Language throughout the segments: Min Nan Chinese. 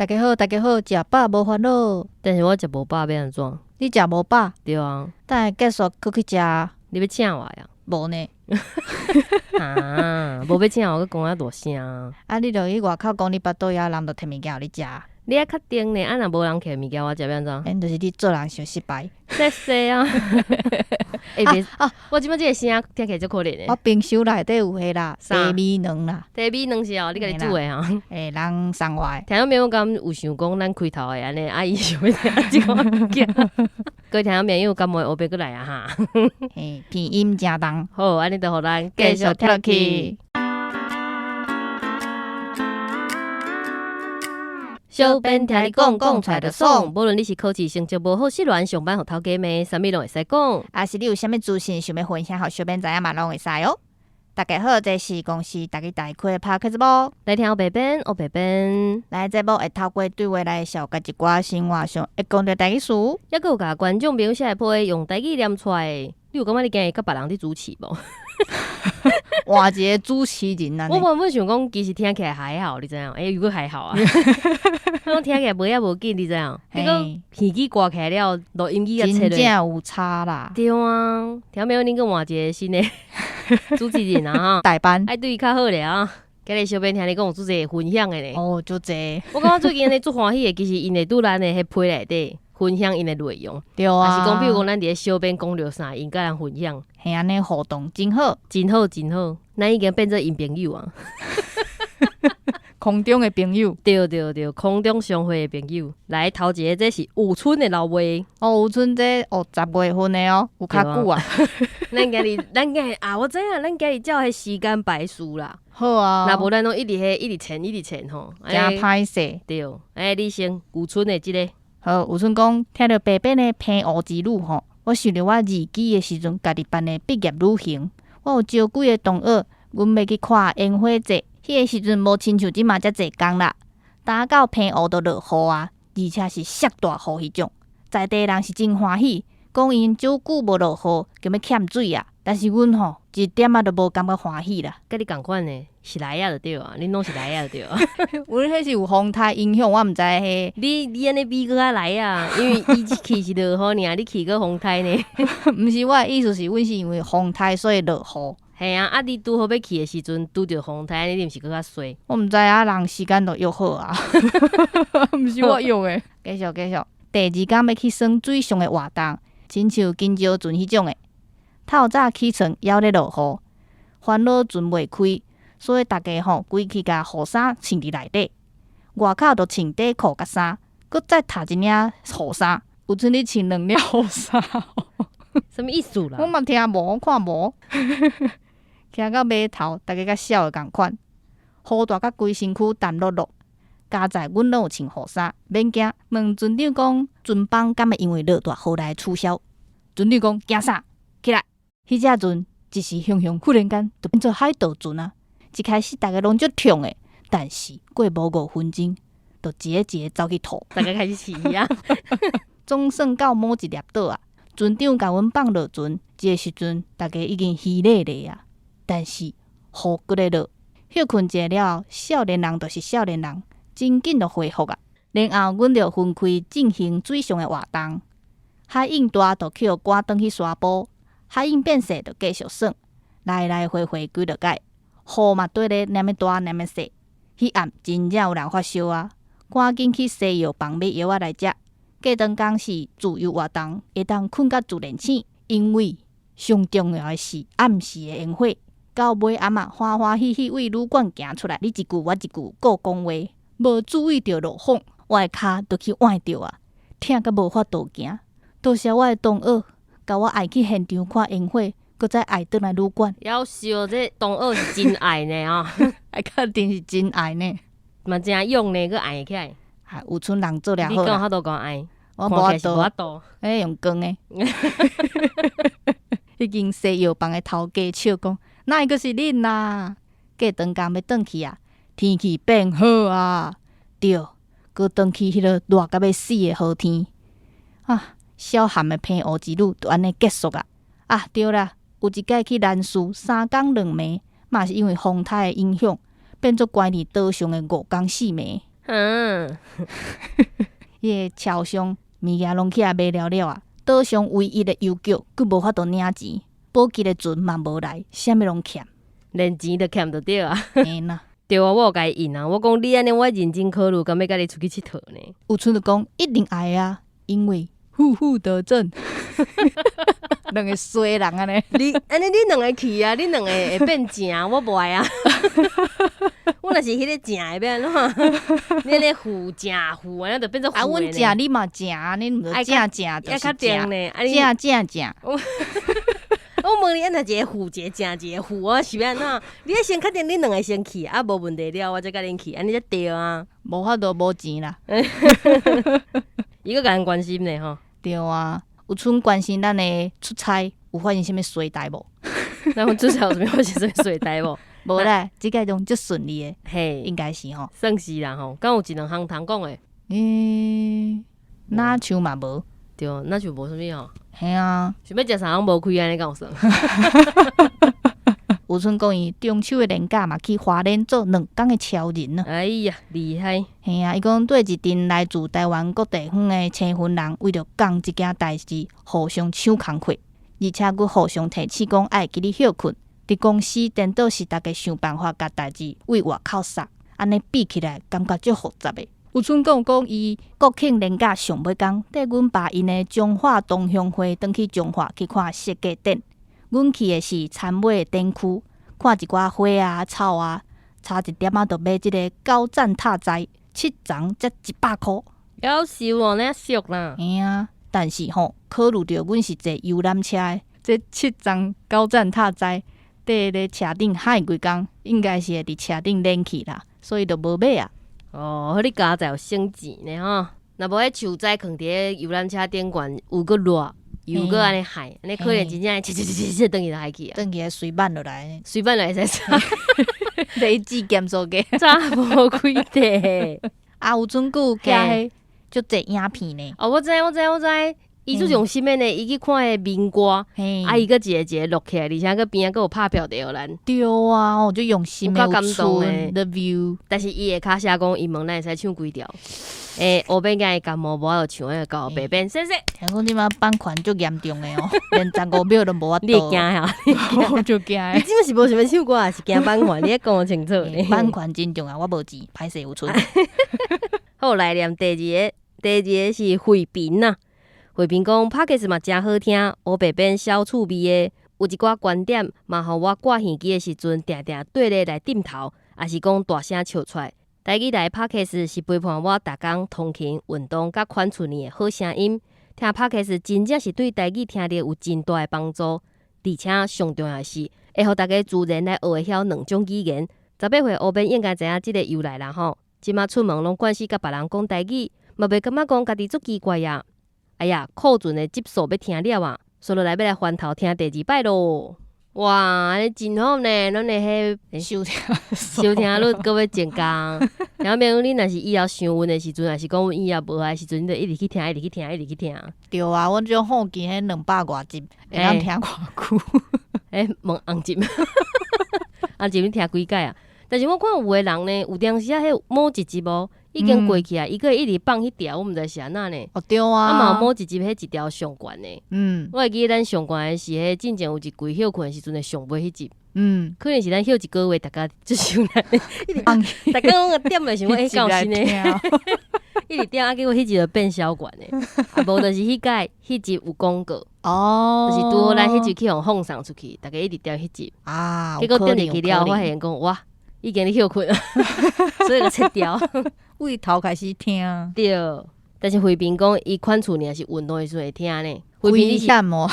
大家好，大家好，食飽無煩惱。但是我食無飽欲按怎？你食無飽？對啊。等下結束閣去食。你欲請我呀？無呢。啊，無欲請我，閣講遐大聲。啊，你著去外口講你腹肚枵，人就提物件予你食。你愛確定呢？啊，若無人提物件予我食，欲按怎？因就是你做人傷失敗。謝謝啊。欸，別啊！我這擺這个聲聽起來足可憐的。我冰箱內底有彼啦，茶米卵啦。茶米卵是哦，你家己煮的啊？欸，人送我的。聽眾朋友敢有想講咱開頭的按呢？啊，伊想欲聽這个物件。各位聽眾朋友，敢會烏白閣來啊哈？嘿，鼻音誠重。好，按呢就予咱繼續聽落去。小編聽你講，講出來就爽。無論你是考試成績無好，失戀上班予頭家罵，啥物攏會使講。抑是你有啥物資訊想欲分享，予小編知影嘛，攏會使哦。大家好，這是公視台語台開的 Podcast 節目。來聽烏白編，烏白編。來節目會透過對話來紹介一寡生活上會講著台語詞。抑閣有共觀眾朋友寫的批用台語念出來。你有感覺你今日佮別人佇主持無？換一个主持人啊！我原本想講，其實聽起來還好，你知影？欸，如果還好啊，我聽起來無遐無緊，你知影？結果耳機掛起來了，錄音機仔切真正有差啦！對啊，聽沒有？恁閣換一個新的主持人啊！代班，愛對伊較好咧啊！今日小編聽你講有足濟分享的呢。哦，足濟。我感覺最近呢足歡喜的，其實𪜶會佇咱的彼批內底分享𪜶的內容。對啊。抑是講，比如講，咱佇咧小編講著啥，𪜶佮咱分享。嘿，按呢互動真好，真好，真好。咱已經變做𪜶朋友啊。空中的朋友。對對對，空中相會的朋友。來，頭一个這是有春的老話。哦，有春這哦10月份的哦，有較久啊。咱今日，咱今日啊，我知影，咱今日照彼時間排序啦。好啊。若無咱攏一直彼一直前一直前吼。誠歹勢。對，欸，你先有春的這个。好，有春講聽著白編的澎湖之旅吼，我想著我二期的時陣家己辦的畢業旅行，我有招幾个同學，阮欲去看煙火節。彼个時陣無親像這馬遮濟工啦，踏到澎湖就落雨啊，而且是摔大雨彼種。在地人是真歡喜，講𪜶足久無落雨，共欲欠水啊。但是阮吼一點仔都無感覺歡喜啦。佮你仝款呢，是來仔就對啊，恁攏是來仔就對啊。阮彼是有風颱影響，我毋知彼。你按呢比閣較來啊，因為伊去是落雨爾，你去閣風颱呢。毋是，我的意思是，阮是因為風颱所以落雨。嘿啊，啊你拄好欲去的時陣拄著風颱，你毋是閣較衰？我毋知啊，人時間都約好啊，毋是我約的。繼續繼續，第二工欲去耍水上的活動，親像金石船彼種的。透早起床，猶咧落雨，煩惱船袂開，所以逐家吼規氣共雨衫穿佇內底，外口就穿短褲佮衫，閣再疊一領雨衫，有賰你穿兩領雨衫。啥物意思啦？我嘛聽無，看無。行到碼頭，逐家佮痟的仝款，雨大甲規身軀澹漉漉。佳哉阮攏有穿雨衫，免驚。問船長講，船班敢會因為落大雨來取消？船長講驚啥？起來！彼隻船一時雄雄，忽然間就變做海盜船啊！一開始逐家攏足暢的，但是過無5分鐘，就一个一个走去吐，逐家開始飼魚啊！總算到某一粒島啊！船長共阮放落船，這个時陣逐家已經稀咧咧啊！但是雨閣咧落，歇睏一下了後，少年人就是少年人，真緊就恢復啊！然後阮就分開進行水上的活動，海湧大就去予趕轉去沙埔，海湧變細就繼續耍，來來回回幾落擺，雨嘛綴咧爾麼大爾麼細。彼暗真正有人發燒啊，趕緊去西藥房買藥仔來食。過當工是自由活動，會當睏甲自然醒，因為上重要的是暗時的煙火。到尾暗啊，歡歡喜喜對旅館行出來，你一句我一句閣講話，無注意著落風，我的跤就去崴著啊，疼甲無法度行。多謝我的同學，共我愛去現場看煙火，閣再愛轉來旅館。夭壽，這同學是真愛呢哦，愛確定是真愛呢，嘛誠勇呢，閣愛起來。啊，有賰人做了好。你敢有法度共愛？我無法度，欸，用扛的。彼間西藥房的頭家笑講：哪會閣是恁啦？過長工欲轉去啊，天氣變好啊，對，閣轉去彼个熱甲欲死的雨天。啊，小漢的澎湖之旅就按呢結束啊！啊，對啦，有一擺去蘭嶼3工2暝，嘛是因為風颱的影響，變做關佇島上的5工4暝。彼个超商物件攏去予賣了了啊，島上唯一的郵局閣無法度領錢，保潔的船嘛無來，啥物攏欠。連錢都欠就對啊。嘿啦。對啊，我有共伊應啊，我講你按呢，我認真考慮，敢欲佮你出去𨑨迌呢？有賰就講一定愛啊，因為負負得正，兩个衰人按呢。你按呢，你兩个去啊，你兩个會變正，我無愛啊。我若是彼个正的欲按怎？你按呢負正負，按呢就變做啊，負阮正你嘛正，你毋著正正就是正，正正正正。我問你，按若一个負一個正一個負，我是欲按怎？你愛先確定恁兩个先去，啊，無問題了，我才共恁去，按呢才對啊。無法度無錢啦。伊閣共人關心呢吼。對啊，有賰關心咱的出差有發生啥物衰代無？咱阮出差有啥物發生啥物衰代無？無啦，這屆攏足順利的，應該是吼。算是啦吼，敢有一兩項通講的？若像嘛無。對，若像無啥物吼。嘿啊。想欲食啥攏無開按呢敢有算？有賰講伊中秋的連假嘛去花蓮做兩工的超人呢。哎呀，厲害！嘿啊，伊講對一陣來自台灣各地方的青雲人，為著仝一件代誌，互相搶工課，而且閣互相提醒講愛會記得歇睏。佇公司顛倒是逐家想辦法共代誌對外口捒，按呢比起來感覺足複雜的。有賰講講伊國慶連假上尾工，綴阮爸𪜶的彰化同鄉會轉去彰化去看設計展。阮去的是參尾的展區，看一寡花啊草啊，差一點仔就買這个高贊塔栽，七叢才100箍。夭壽哦，那俗啦。嘿啊，但是吼，考慮著阮是坐遊覽車的，這七叢高贊塔栽，綴咧車頂海規工，應該是會佇車頂冷去啦，所以就無買啊。哦，好你加載有省錢呢吼，若無彼樹栽囥佇咧遊覽車頂懸，又閣熱，又閣按呢害，按呢可能真正切切切切切轉去就害去啊。轉去會隨挽落來，隨挽落來會使啥？累計減數計，差無幾塊。啊，有陣久寄彼足濟影片呢。哦，我知，我知，我知。伊足用心的呢，伊去看彼民歌，啊，伊閣一个一个錄起來，而且閣邊仔閣有拍標題予咱。對啊，足用心的，有夠感動的。 Love you。但是伊下跤寫講，伊問咱會使唱幾條？欸，烏變驚伊感冒無法度唱，彼個交白變。謝謝。聽講這擺版權足嚴重的哦，連15秒都無法度。你會驚哈？我就驚。你這擺是無想欲唱歌，還是驚版權？你愛講清楚呢。版權真重要，我無錢，歹勢有賰。好，來念第二个，第二个是慧萍啊。慧萍講，Podcast 嘛誠好聽，烏白變小趣味的，有一寡觀點嘛，予我掛耳機的時陣，定定綴咧來點頭，抑是講大聲笑出來。台語台 Podcast 是陪伴我逐工通勤、運動佮看厝呢的好聲音。聽 Podcast 真正是對台語聽力有真大的幫助，而且上重要的是，會予大家自然來學會曉兩種語言。18歲烏變應該知影這个由來啦吼。這馬出門攏慣勢佮別人講台語，嘛袂感覺講家己足奇怪啊。哎呀，庫存的集數欲聽了啊，煞落來欲來翻頭聽第二擺囉。哇，按呢真好呢，咱的彼收聽收聽率閣欲增加。然後，免講你若是以後想阮的時陣，抑是講阮以後無愛的時陣，你就一直去聽，一直去聽，一直去聽。對啊，阮這好奇彼兩百外集會當聽偌久？欸，問紅集，紅集你聽幾擺啊？但是我看有的人呢，有當時啊，彼某一集哦，已經過去啊，伊閣會一直放彼條，我毋知是按怎呢。哦，對啊。啊嘛有某一集彼一條上懸的。我會記得咱上懸的是彼進前有一季歇睏的時陣的上尾彼集。可能是咱歇一個月，逐家就想來，一直放逐家攏共點來想講，欸，敢有新的？一直點啊，結果彼集就變小懸的，啊無就是彼擺彼集有廣告。就是拄好咱彼集去予放送出去，逐家一直點彼集。結果點入去了，發現講哇，已經咧歇睏啊，所以就切掉。對頭開始聽。對，但是慧萍講，伊款厝爾是運動的時陣會聽呢。慧萍你是？我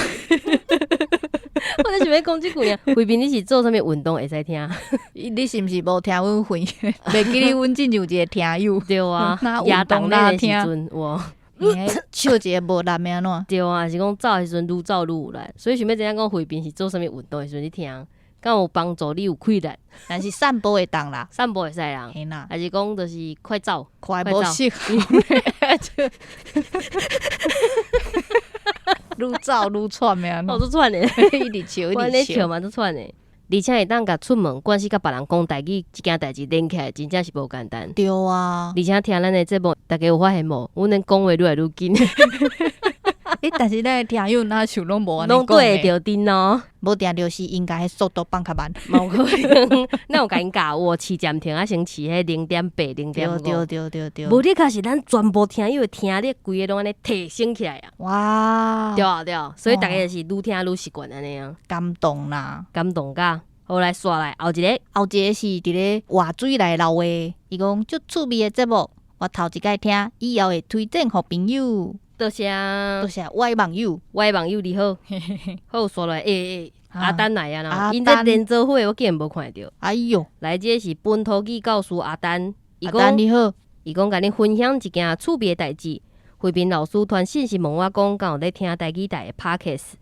我咧想欲講這句爾，慧萍你是做啥物運動會使聽？你是毋是無聽阮回？袂記得阮進前有一个聽友。對啊，運動的時陣有。笑一个無力的按怎？對啊，是講走的時陣愈走愈有力，所以想欲知影講慧萍是做啥物運動的時陣你聽，敢有幫助你有氣力？但是散步會當啦，散步會使啦，還是講就是快走，快無適合，愈走愈喘的，我足喘的，一直笑一直笑笑嘛足喘的。而且會當共出門，慣勢佮別人講台語，這件代誌連起來，真正是無簡單。對啊。而且聽咱的節目，大家有發現無？阮咧講話愈來愈緊。欸，但是咱的聽友若像攏無按呢攏對會講呢。著陣哦。無定著是𪜶共彼速度放較慢。嘛有可能，咱有共𪜶教有試暫停啊，先試彼0.8、0.5。對對對對。無你確實咱全部聽友的聽力，規个攏按呢提升起來啊！哇！對啊對啊，所以逐家就是愈聽愈習慣按呢啊。感動啦！感動甲，好來煞來後一個。後一個是佇咧活水來留話，伊講足趣味的節目，我頭一擺聽，以後會推薦予朋友。多謝。多謝我的網友。我的網友你好，好煞來，欸欸，阿丹來啊啦，𪜶這阿丹連做伙我竟然無看著。哎喲，來這是本土語教師阿丹，伊阿丹你好，伊講共恁分享一件趣味的代誌。慧萍老師傳訊息問我講，敢有咧聽台語台的 Podcast？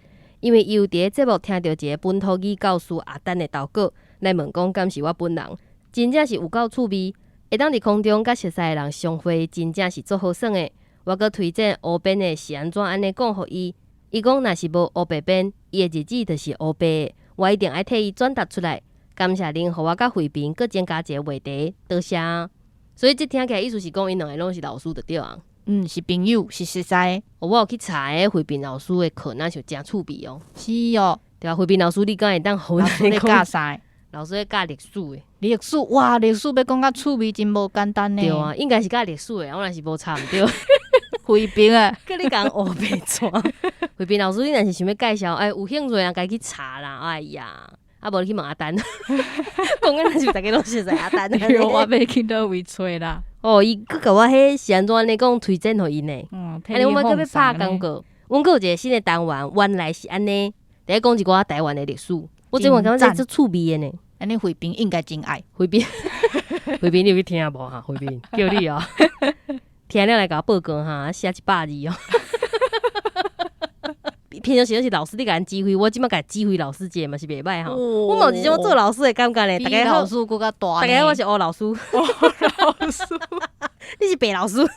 因為伊有佇咧節目聽著一個本土語教師阿丹的投稿，來問講敢是我本人，真正是有夠趣味。會當佇空中佮熟似的人相會，真正是足好耍的。我閣推薦烏編的是按怎按呢講予伊，伊講若是無烏白編，伊的日子就是烏白的。我一定愛替伊轉達出來。感謝恁，予我佮慧萍閣增加一個話題，多謝。所以這聽起來意思是講，𪜶兩个攏是老師就對啊。嗯，是朋友，是熟似的。我有去查彼慧萍老師的課，若像誠趣味哦。是哦。對啊，慧萍老師，你敢會當予老師咧教啥？老師咧教歷史的。歷史哇，歷史欲講較趣味，真無簡單呢。對啊，應該是教歷史的，我若是無查毋著。慧萍啊，佮你講烏白紙。慧萍老師，你若是想欲介紹，欸，有興趣的人家己去查啦。哎呀，啊無你去問阿丹，講緊若是逐家攏熟似阿丹。對，我欲去佗位揣啦。哦，伊閣共我彼是按怎按呢講推薦予𪜶呢？嗯，按呢阮欲閣欲拍廣告，阮閣有一個新的單元，原來是按呢，佇咧講一寡台灣的歷史。我這款感覺這足趣味的呢。按呢慧萍應該真愛。慧萍，慧萍你有去聽無哈？慧萍叫你哦，聽了來共我報告哈，寫100字哦。平常時攏是老師咧共咱指揮，我這擺共指揮老師一下嘛是袂䆀吼。我嘛有一種做老師的感覺呢。比老師閣較大。大家好，我是烏老師。烏老師，你是白老師。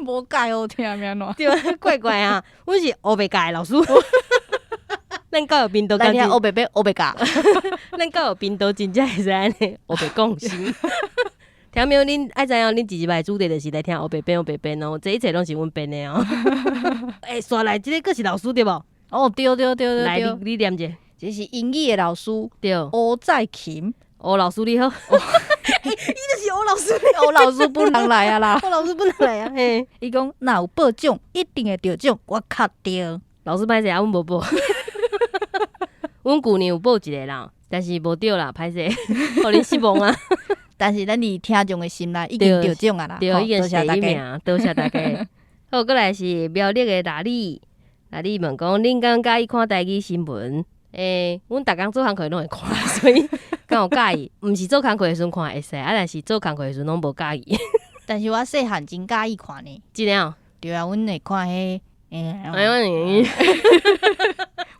無介好聽欲按怎？對啊，怪怪啊！阮是烏白教的老師。咱教育頻道來聽烏白白烏白教。咱教育頻道真正會使按呢烏白講先。聽沒有？恁愛知影？恁一禮拜主題就是來聽烏白編烏白編哦，這一切攏是阮編的哦。欸，煞來這個閣是老師對無？哦，對對對對對。來，你你念者。這是英語的老師，對。吳在琴。吳老師你好。欸，伊就是吳老師。吳老師本人來啊啦。吳老師本人來啊，嘿。伊講若有報獎，一定會得獎，我確定。老師歹勢啊，阮無報。阮舊年有報一個啦，但是無著啦，歹勢，予恁失望啊。但是咱佇聽眾的心內已經得獎啊啦，對，已經是第一名，多謝大家。好，過來是苗栗的拉里，拉里問講，恁敢佮意看台語新聞？欸，阮逐工做工課攏會看，所以敢有佮意？毋是做工課的時陣看會使，啊，但是做工課的時陣攏無佮意。但是我細漢真佮意看呢。真的哦？對啊，阮會看彼，欸，哎呦，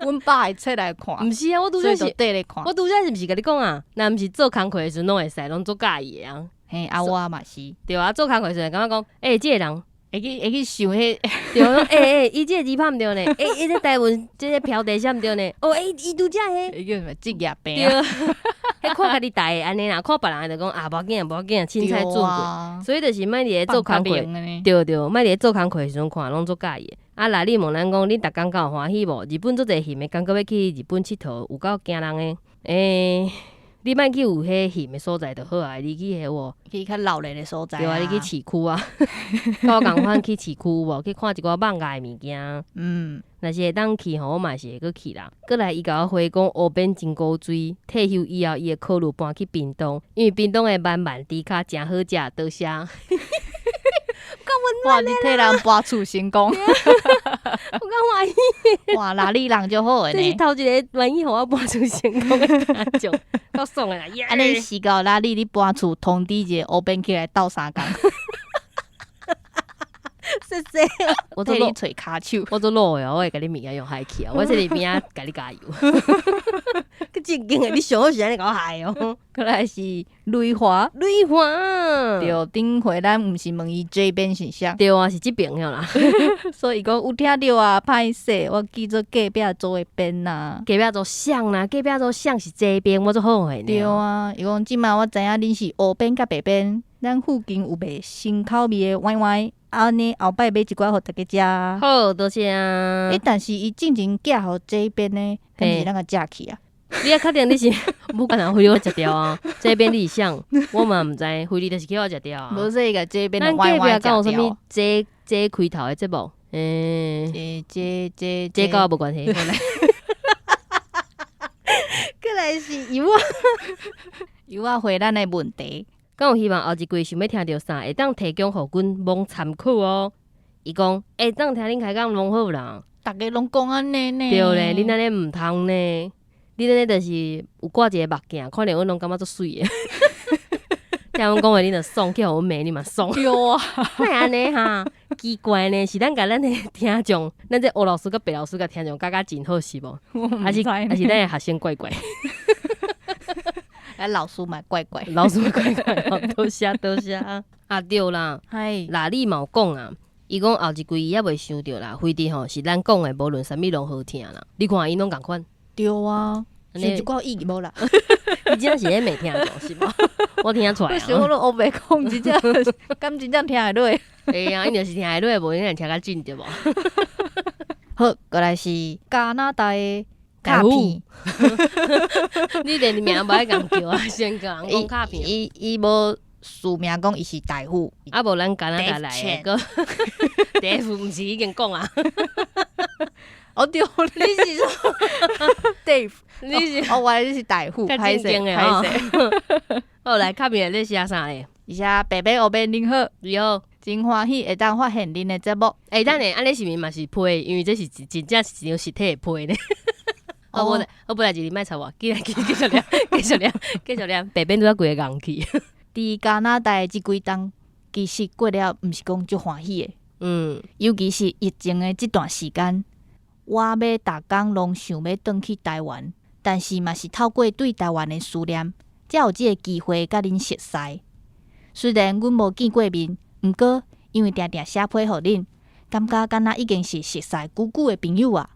阮爸會切來看。毋是啊，我拄則是綴咧看。我拄則是毋是共你講啊？若毋是做工課的時陣攏會使，攏足佮意的啊。嘿，啊我嘛是。對啊，做工課的時陣感覺講，欸，這個人會去想彼，對，欸欸，伊這個字拍毋對呢，欸，伊這台文這個標題寫毋對呢，哦，欸，伊拄則彼，彼叫啥物職業病啊？彼看家己台的按呢啦，看別人的就講啊，無要緊，無要緊，凊彩轉過。所以就是莫佇咧做工課，對對，莫佇咧做工課的時陣看，攏足佮意的。啊，若你問咱講，恁逐工敢有歡喜無？日本足濟眩的，感覺欲去日本𨑨迌，有夠驚人的。欸，你莫去有彼眩的所在就好啊，你去彼無？去較鬧熱的所在。對啊，你去市區啊，佮我仝款去市區無？去看一寡蠓仔的物件。若是會當去吼，我嘛是會閣去啦。過來伊共我回講，烏編真古錐，退休以後伊會考慮搬去屏東，因為屏東的萬萬豬跤誠好食，多謝。哇！你替人搬厝成功，我較歡喜。哇，哪裡人就好的呢？這是頭一個願意予我搬厝成功的聽眾，夠爽的啦！按呢時到哪裡你搬厝通知一下烏編起來鬥相共。謝謝。我替你揣跤手，我做老的，我會共你物件用害去啊！我這裡邊仔共你加油。閣正經的，你上好是按呢共我害哦。過來是雷華，雷華，對，頂回咱毋是問伊這邊是啥，對啊，是這邊了啦。所以講有聽著啊，歹勢，我記做隔壁組的編啊。隔壁組誰啦？隔壁組誰是這邊，我足好的。對啊，伊講這馬我知影恁是烏編佮白編，咱附近有賣新口味的歪歪，按呢後擺買一寡予大家食。好，多謝啊。欸，但是伊進前寄予這邊呢，敢是咱共食去啊？你愛確定你是無可能非我食著啊？這邊你是誰？我嘛毋知，非你就是去我食著啊。無說伊共這邊的咱歪歪隔壁敢有啥物食著。這這開頭的節目？欸，這這這這佮我無關係。過來是油仔，油仔回咱的問題。敢有希望後一季想欲聽著啥，會當提供予阮罔參考哦。伊講會當聽恁開講攏好啦。逐家攏講按呢呢。對咧，恁按呢毋通呢？恁按呢就是有掛一个目鏡，看著阮攏感覺足媠的。聽阮講話，恁就爽，去予阮罵你嘛爽。對啊，哪會按呢哈？奇怪呢，是咱共咱的聽眾，咱這烏老師佮白老師共聽眾感覺真好是無？還是還是咱的學生怪怪？啊，老師嘛怪怪，老師怪怪，多謝多謝。啊對啦，嗨，那你嘛有講啊？伊講後一季伊猶未想著啦，非得吼是咱講的，無論啥物攏好聽啦。你看𪜶攏仝款。對啊，是一寡意無啦。伊真正是咧罵聽眾是無？我聽出來我想我攏烏白講，真正敢真正聽會落。會啊，𪜶就是聽會落，無𪜶會聽較緊對無？好，過來是加拿大的卡片。你連名無愛共叫啊，先共人講卡片。伊無署名講伊是大夫。啊，無咱加拿大來的，大夫毋是已經講啊？哦對，你是說 Dave？你是哦，原來你是大夫，較正經的吼。好，來卡片內底寫啥咧？伊寫白白烏白恁好，你好，真歡喜會當發現恁的節目。欸，等下，按呢是毋是嘛是批？因為這是真正是一張實體的批呢。好，我我本來就是莫插我，繼續繼續念，繼續念，繼續念，白邊拄仔規个硬去。佇加拿大的這幾冬，其實過了毋是講足歡喜的。尤其是疫情的這段時間，我欲逐工攏想欲轉去台灣，但是嘛是透過對台灣的思念，才有這個機會佮恁熟似。雖然阮無見過面，毋過因為定定寫批予恁，感覺敢若已經是熟似久久的朋友啊。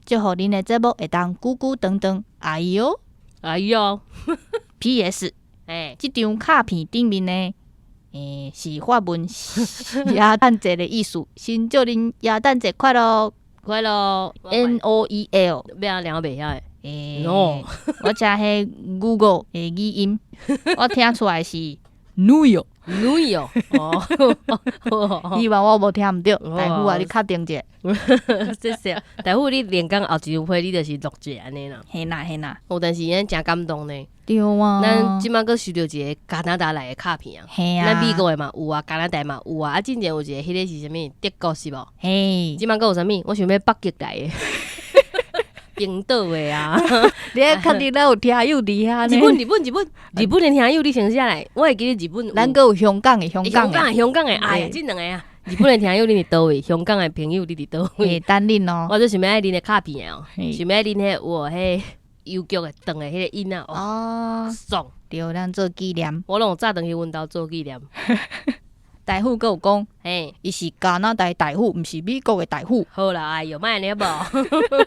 祝福恁的節目會當久久長長，哎喲，哎喲，P.S. 欸，這張卡片頂面呢，欸，是法文耶誕節的意思，先祝恁耶誕節快樂，快樂。 Noel，欲按怎兩個袂曉的？欸， No，我聽彼 Google 的語音，我聽出來是 Noel。 Noel 哦，希望我無聽毋對，大夫啊，你確定者。這是大夫，你連講後一張批，你就是錄一下按呢啦。嘿啦嘿啦，哦，但是咱誠感動呢。對啊。咱這馬閣收著一个加拿大來的卡片啊。嘿啊。咱美國的嘛有啊，加拿大嘛有啊，啊，進前有一个彼个是啥物？德國是無？嘿。這馬閣有啥物？我想欲北極來的。冰島的啊！你愛確定咱有聽友佇遐呢？日本，日本，日本，日本的聽友你先寫來，我會記得日本。咱閣有香港的，香港的，香港的，哎呀，這兩個啊！日本的聽友你佇佗位？香港的朋友你佇佗位？等恁哦。我就想欲愛恁的卡片哦，想欲愛恁彼有彼郵局的長的彼个印啊，哦，爽！對，咱做紀念。我攏有早轉去阮兜做紀念。大夫閣有講，嘿，伊是加拿大大夫，毋是美國的大夫。好啦，哎喲，莫按呢無。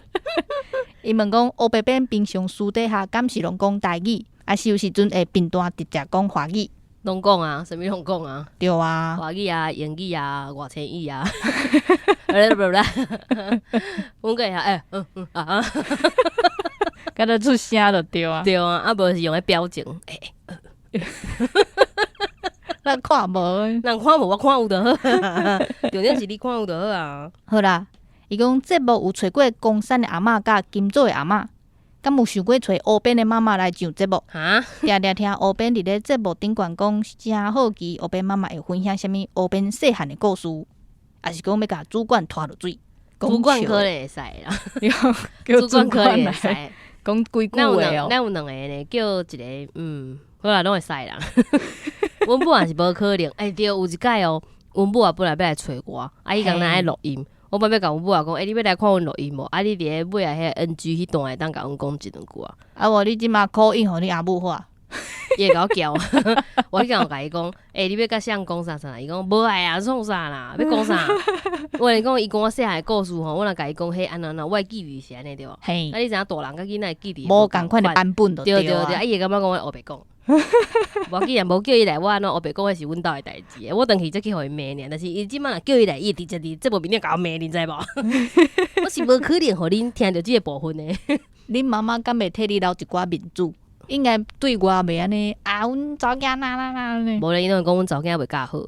伊問講，烏白編平常私底下敢是攏講台語，抑是有時陣會貧惰直接講華語？攏講啊，啥物攏講啊？對啊，華語啊，英語啊，外星語啊。不不不，阮閣會曉欸，嗯嗯啊，敢若出聲就對啊。對啊，啊無是用彼表情，欸。咱看無，人看無，我看有就好。重點是你看有就好啊。好啦，伊講節目有揣過岡山的阿嬤佮金座的阿嬤，敢有想過揣烏邊的媽媽來上節目？哈？定定聽烏邊佇咧節目頂懸講，誠好奇烏邊媽媽會分享啥物烏邊細漢的故事，抑是講欲共主管拖落水？主管可能會使啦，叫主管可能會使。講幾句話哦。咱有兩個呢，叫一個嗯，好啦，攏會使啦。阮母也是無可能，欸對，有一擺哦，阮母也本來欲來揣我，啊伊講若愛錄音，我本欲共阮母仔講，欸，你欲來看阮錄音無？啊，你佇咧尾仔彼个 NG 彼段會當共阮講一兩句啊。啊無你這馬 call in 予你阿母看，伊會共我叫，我彼工有共伊講，欸，你欲佮誰講啥啥？伊講無愛啊，創啥啦？欲講啥？我共你講，伊講我細漢的故事吼，我若共伊講彼按怎按怎，我的記憶是按呢對無？嘿啊，你知影大人佮囡仔的記憶無仝款的版本就對對對，對啊啊，伊會感覺講我烏白講。無既然無叫伊來，我按怎烏白講彼是阮兜的代誌？我轉去才去予伊罵爾，但是伊這擺若叫伊來，伊會直接佇節目面頂共我罵，你知無？我是無可能予恁聽著這个部分的。恁媽媽敢袂替你留一寡面子？應該對外袂按呢啊，阮查某囝哪哪哪按呢？無咧，伊攏會講阮查某囝袂教好。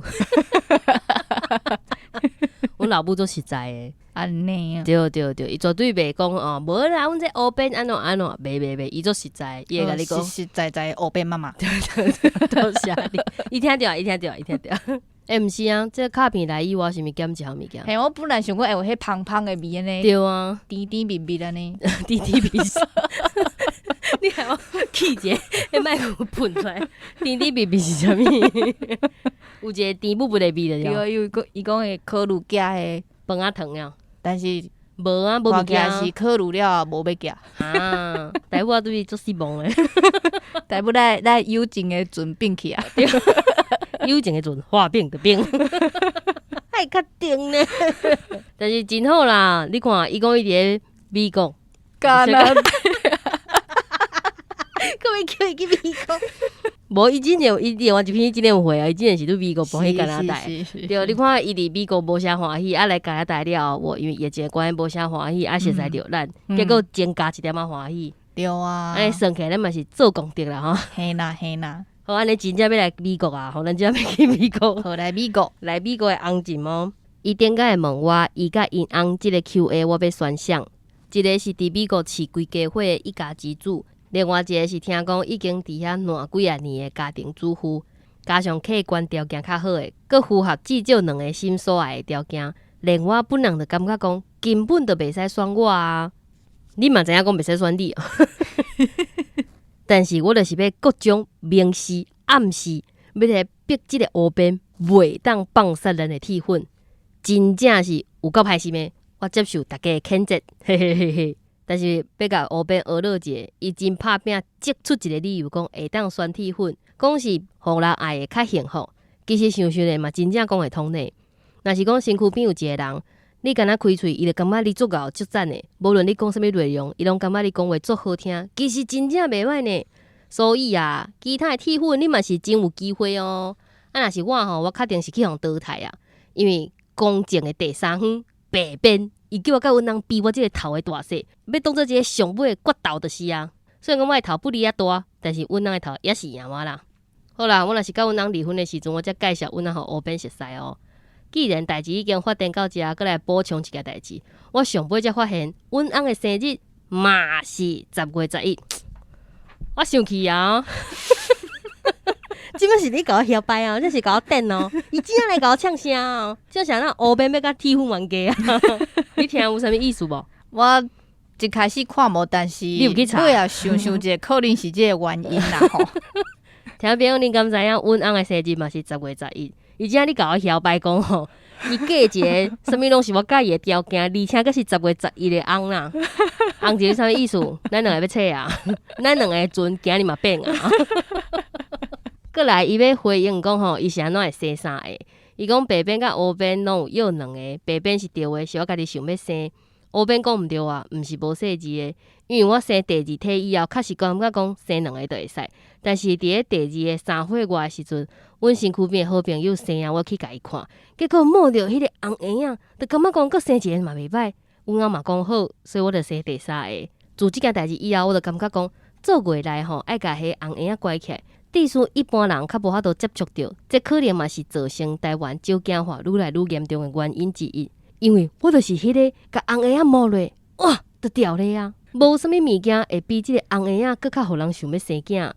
阮老母足實在的。按呢啊。對對對，伊絕對袂講哦，無啦，阮這烏變按怎按怎，袂袂袂，伊足實在，伊會共你講。實實在在烏變媽媽。多謝你，伊聽著，伊聽著，伊聽著。欸，毋是啊，這个卡片內以外是毋是減一項物件？嘿，我本來想講會有彼芳芳的味按呢。對啊。甜甜蜜蜜按呢。甜甜蜜蜜。你害我氣一个，彼麥克噴出來。甜甜蜜蜜是啥物？有一个甜蜜蜜的味著對啊，伊有講伊講會考慮寄彼飯仔糖啊。但是無啊，無物看起件來是考慮了後無欲寄。啊，大母仔對伊足失望的。大母來來友情的船變去啊。友情的船話變就變。愛較定呢。但是真好啦，你看伊講伊佇咧美國。加拿大。閣欲叫伊去美國。無，伊真正伊另外一篇真正有回啊，伊真正是對美國搬去加拿大。對，你看伊佇美國無啥歡喜，啊來加拿大了後，因為疫情的關係無啥歡喜，啊熟似著咱，結果增加一點仔歡喜。對啊。按呢算起來，咱嘛是做功德啦吼。嘿啦嘿啦。好，按呢真正欲來美國啊！吼，咱真正欲去美國。好來美國，來美國的紅針哦。伊頂擺會問我，伊佮𪜶翁這个 Q&A 我欲選啥？一个是佇美國飼規家伙的一家之主，另外一个是聽講已經佇遐爛幾仔年的家庭主婦，加上客觀條件較好的，閣符合至少兩個心所愛的條件。連我本人就感覺講，根本就袂使選我啊！你嘛知影講袂使選你，但是我就是欲各種明示暗示，欲來逼這个烏邊袂當放殺咱的鐵粉，真正是有夠歹心的。我接受大家的譴責，嘿嘿嘿嘿。但是欲共烏邊學樂一下，伊真拍拚，擠出一个理由講會當選鐵粉，講是予人愛會較幸福。其實想想咧嘛，真正講會通呢。若是講身軀邊有一個人，你敢若開喙，伊就感覺你足𠢕足讚的，無論你講啥物內容，伊攏感覺你講話足好聽。其實真正袂歹呢。所以啊，其他的鐵粉你嘛是真有機會哦。啊，若是我吼，我確定是去予淘汰啊，因為公正的第三方白邊，伊叫我佮阮翁比我這个頭的大細，欲當做一个上尾的決鬥就是啊。雖然講我的頭不離遐大，但是阮翁的頭也是贏我啦。好啦，我若是佮阮翁離婚的時陣，我才介紹阮翁予烏邊熟似哦。既然代誌已經發展到遮，閣來補充一件代誌。我上尾才發現，阮翁的生日嘛是10月11，我生氣啊！這擺是你共我囂掰哦，這是共我電哦，伊真正來共我嗆聲哦，這是按怎烏邊欲佮鐵粉冤家啊？你聽有啥物意思無？我一開始看無，但是你有去查？尾仔想想者，可能是這个原因啦吼。聽朋友，你敢知影阮翁的生日嘛是10月11？伊這你共我囂掰講吼，伊計一个啥物攏是我佮意的條件，而且閣是十月十一的翁啦。翁是啥物意思？咱兩個欲切啊？咱兩个船今日嘛變啊？閣來，伊欲回應講吼，伊是按怎會生三个？伊講白邊佮烏邊攏有約兩个，白邊是著的，是我家己想欲生。烏邊講毋對啊，毋是無細膩的，因為我生第二胎以後，確實感覺講生兩个就會使。但是佇咧第二个3歲外的時陣，阮身軀邊的好朋友生啊，我去共伊看，結果摸著彼个紅嬰仔，就感覺講閣生一个嘛袂歹。阮翁嘛講好，所以我就生第三个。自這件代誌以後，我就感覺講做月內吼，愛共彼個紅嬰仔關起來。致使一般人較無法度接觸著，這可能嘛是造成台灣少子化愈來愈嚴重的原因之一。因為我就是彼个共紅嬰仔摸落，哇，就著咧啊！無啥物物件會比這個紅嬰仔閣較予人想欲生囝。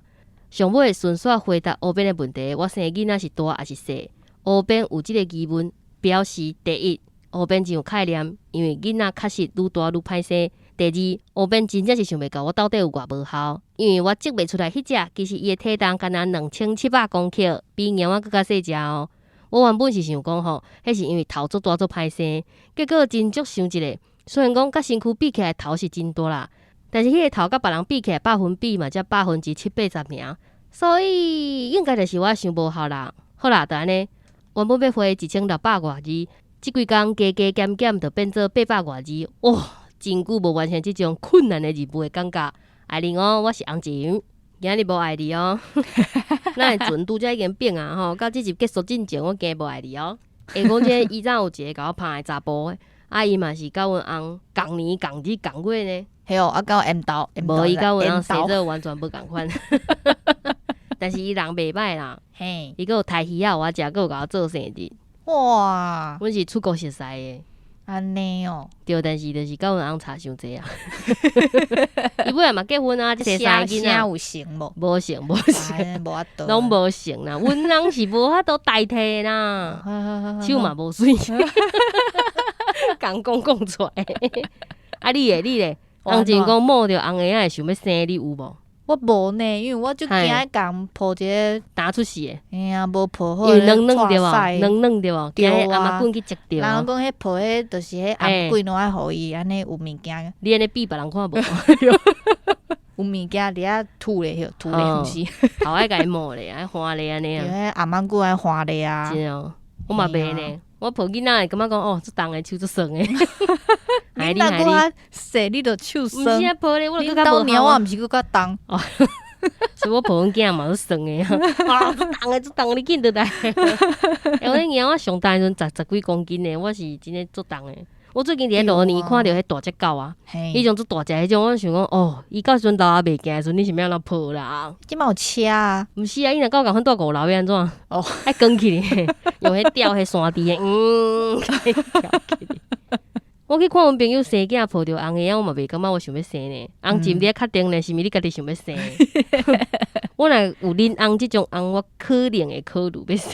上尾順紲回答烏邊的問題：我生的囡仔是大抑是細？烏邊有這个疑問，表示第一，烏邊真有概念，因為囡仔確實愈大愈歹生。第二，烏邊真正是想袂到我到底有偌無效，因為我織袂出來彼隻，其實伊的體重敢若2700公克，比貓仔閣較細隻哦。我原本是想講吼，彼是因為頭足大足歹生，結果真足想一下，雖然講佮身軀比起來頭是真大啦，但是彼个頭佮別人比起來百分比嘛才70%爾，所以應該就是我傷無效啦。好啦，就按呢，原本欲回1600外字，這幾工加加減減就變做800外字，哇！真久無完成這種困難的任務的感覺。愛你哦，我是紅琴，今日無愛你哦。咱的船拄才已經變啊吼，到這集結束進前，我驚無愛你哦。會講這以前有一個共我拍的查埔的，啊伊嘛是佮阮翁仝年仝日仝月呢。嘿哦，啊佮緣投，無伊佮阮翁生做完全無仝款。但是伊人袂䆀啦，伊閣有刣魚仔予我食，閣有共我做生日。哇！阮是出國熟似的。按呢哦，對，但是就是佮阮翁差傷濟啊。伊尾仔嘛結婚啊，生三个囡仔。有成無？無成，無成，無法度，攏無成啦。阮翁是無法度代替的啦，手嘛無媠，共講講出來。啊，你咧，你咧，翁前講摸著紅嬰仔會想欲生，你有無？我無呢，因為我足驚共抱一个打出世的。嘿啊，無抱好，因為軟軟對無？軟軟對無？驚頷仔棍去食著。人講彼抱彼就是彼頷棍攏愛予伊按呢有物件。你按呢比別人看無？有物件佇遐吐咧，吐咧毋是。頭愛共伊摸咧，愛翻咧按呢啊。彼頷仔棍愛翻咧啊。真哦，我嘛袂呢。我抱囡仔會感覺講哦，足重的手足酸的。你若閣較細，你就手酸。毋是啊，抱咧，我閣較無恁兜貓仔毋是閣較重。哦，所以我抱阮囝嘛足酸的啊，足重的，足重的，你緊倒來。欸，我那貓仔上大的時陣十幾公斤呢，我是真的足重的。我最近佇咧路邊看著彼大隻狗啊，彼種足大隻彼種，我想講哦，伊到時陣老啊袂行的時陣，你是欲按怎抱啦？這馬有車啊？毋是啊，伊若佮我仝款蹛五樓欲按怎？哦，愛扛起來，用彼吊彼山豬的，嗯，吊起來。我去看阮朋友生囝抱著紅嬰仔，我嘛袂感覺我想欲生呢。紅琴你愛確定呢，是毋是你家己想欲生？我若有恁翁這種翁，我可能會考慮欲生。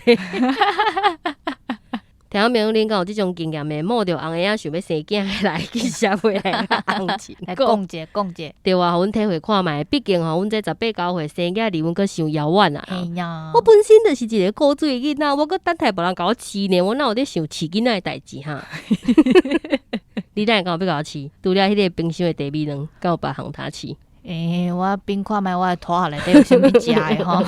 聽眾朋友，恁敢有這種經驗的？摸著紅嬰仔想欲生囝的來去社會來紅琴來講者講者。對啊，予阮體會看覓，畢竟吼，阮這十八九歲生囝離阮閣傷遙遠啊。嘿呀我本身就是一个古錐的囡仔，我閣等待別人共我飼呢，我哪有咧想飼囡仔的代誌哈？你等下敢有欲共我飼？除了彼个冰箱的茶米卵，敢有別項通飼？欸，我變看覓我的拖鞋內底有啥物食的吼？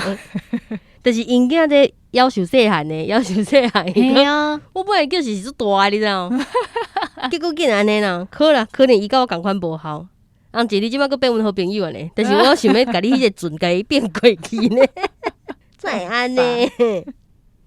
但是𪜶囝這夭壽細漢呢，夭壽細漢。嘿啊，我本來就是足大的，你知無？結果竟然按呢啦，可啦，可能伊佮我仝款無效。翁姐，你這擺閣變阮好朋友呢？但是我想欲共你彼个船共伊變過去呢，怎會按呢？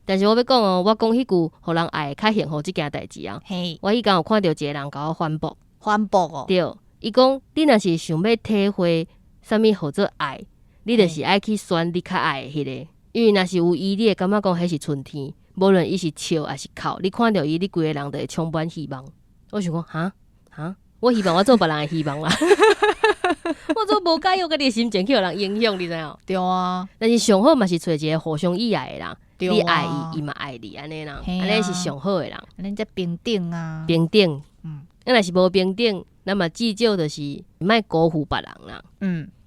但是我欲講哦，我講彼句予人愛較幸福這件代誌啊。我彼工有看著一个人共我反駁。反駁哦。對，伊講你若是想欲體會啥物號做愛，你就是愛去選你較愛的彼个。因為若是有伊，你會感覺講彼是春天，無論伊是笑抑是哭，你看著伊，你規个人就會充滿希望。我想講，哈哈，我希望我做別人的希望啦。我做無介意我家己的心情去予人影響，你知無？對啊。但是上好嘛是揣一个互相喜愛的人，你愛伊，伊嘛愛你，按呢啦，按呢是上好的人。按呢才平等啊。平等。啊，若是無平等，咱嘛至少就是莫辜負別人啦。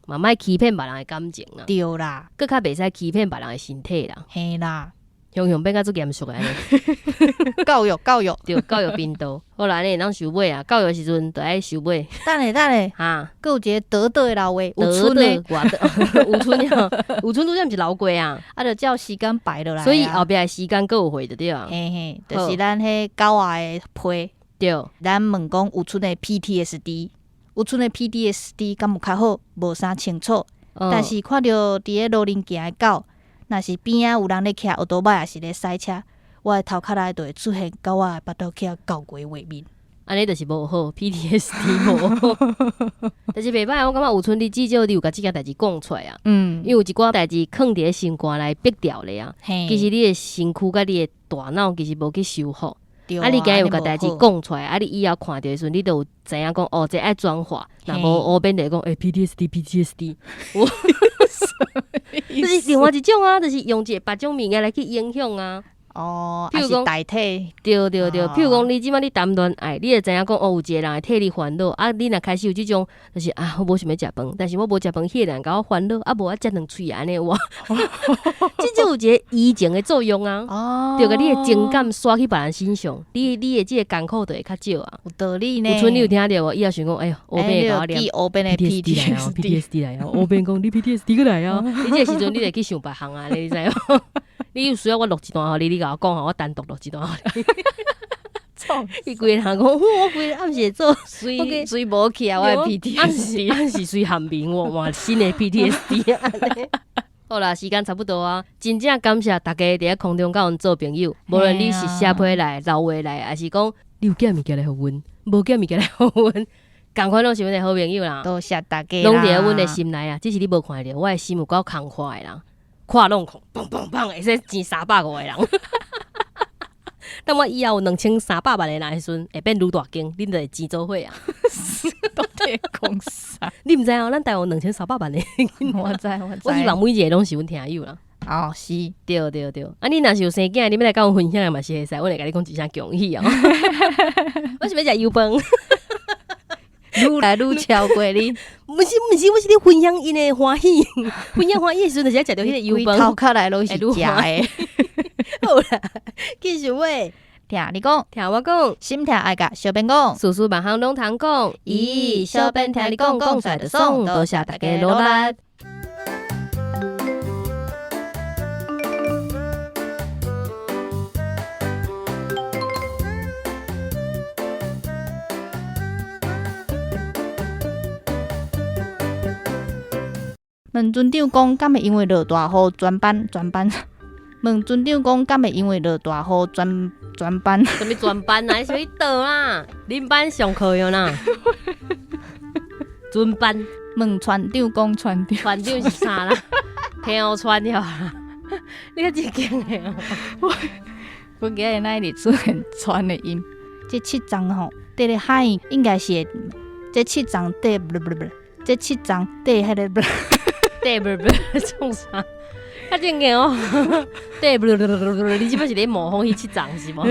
嘛莫欺騙別人的感情啦。對啦。閣較袂使欺騙別人的身體啦。嘿啦。雄雄變甲足嚴肅的按呢。教育教育。對，教育頻道。好啦，按呢會當收尾啊，教育時陣就愛收尾。等下等下，哈，閣有一個得得的老話，有春的，有春啊，有春拄才毋是流過啊。啊，就照時間排落來。所以後壁的時間閣有回就對啊。嘿嘿，就是咱彼狗仔的批。對。咱問講有春的 PTSD，有春的 PTSD 敢有較好？無啥清楚。但是看著佇咧路頂行的狗，若是邊仔有人咧騎歐多擺，抑是咧駛車，我的頭殼內就會出現狗仔的腹肚去予鉤過的畫面。按呢就是無好，PTSD 無好。但是袂䆀，我感覺有春你至少你有共這件代誌講出來啊。因為有一寡代誌囥佇咧心肝內逼掉咧啊。其實你的身軀佮你的大腦其實無去修復。啊！你今日有共代誌講出來，啊！你以後看著的時陣，你就有知影講哦，這愛轉化，若無烏變就會講欸 PTSD PTSD。就是另外一種啊，就是用一個別種物件來去影響啊。哦，譬如講抑是代替，對對對，哦譬如講你這擺你談戀愛，你會知影講哦，有一個人會替你煩惱，啊，你若開始有這種，就是啊，我無想欲食飯，但是我無食飯，彼個人共我煩惱，啊，無我食兩喙按呢有無？這就有一個移情的作用啊，哦，對個，你的情感刷去別人身上，你的這個艱苦就會較少啊。有道理呢。有春你有聽著無？以後想講，哎喲，烏邊會共我念記烏邊的 PTSD 來啊 PTSD，，PTSD 來啊，烏邊講你 PTSD 閣來啊，你這個時陣你就去想別項啊，你知無？你有需要我錄一段予你，你共我講吼，我單獨錄一段予你。伊規个人講，我規个暗時會做，隨隨無去啊，我的暗時 PTSD。暗時隨含眠我換新的 PTSD 按呢。好啦，時間差不多啊，真正感謝大家佇咧空中佮阮做朋友，無論你是寫批來、留話來，抑是講你有寄物件來予阮，無寄物件來予阮，仝款攏是阮的好朋友啦。多謝大家啦攏佇咧阮的心內啊，只是你無看著，我的心有夠空闊的人，看攏空，砰砰砰，會使錢350個人。當我以後有2300萬的人的時陣，會變愈大間，恁就會錢做伙啊！到底講啥？你毋知哦，咱台灣2300萬的，我知我知。我希望每一個攏是阮聽友啦。哦，是。對對對，啊，你若是有生囝，你欲來佮阮分享的嘛是會使，阮會共你講一聲恭喜哦。我是欲食油飯，愈來愈超過你，毋是毋是，我是咧分享𪜶的歡喜，分享歡喜的時陣，就是愛食著彼個油飯。規頭殼來攏是食的。好啦，繼續話，聽你講，聽我講，心疼愛共小編講，事事萬項攏通講。咦，小編聽你講，講出來就爽，多謝大家努力。問船長講，敢會因為落大雨，全班全班？問船長講，敢會因為落大雨，全全班？啥物全班啊？你是欲倒啦？恁班上課用啦？全班。問船長講，船長。船長是啥啦？聽船了啦？你較正經的哦。我今日哪會出現船的音？這七層吼，佇咧海應該是會這七層底，不不不，這七層底彼個不。底不不創啥？較正經哦。底不不不不，你這擺是咧模仿彼七層是無？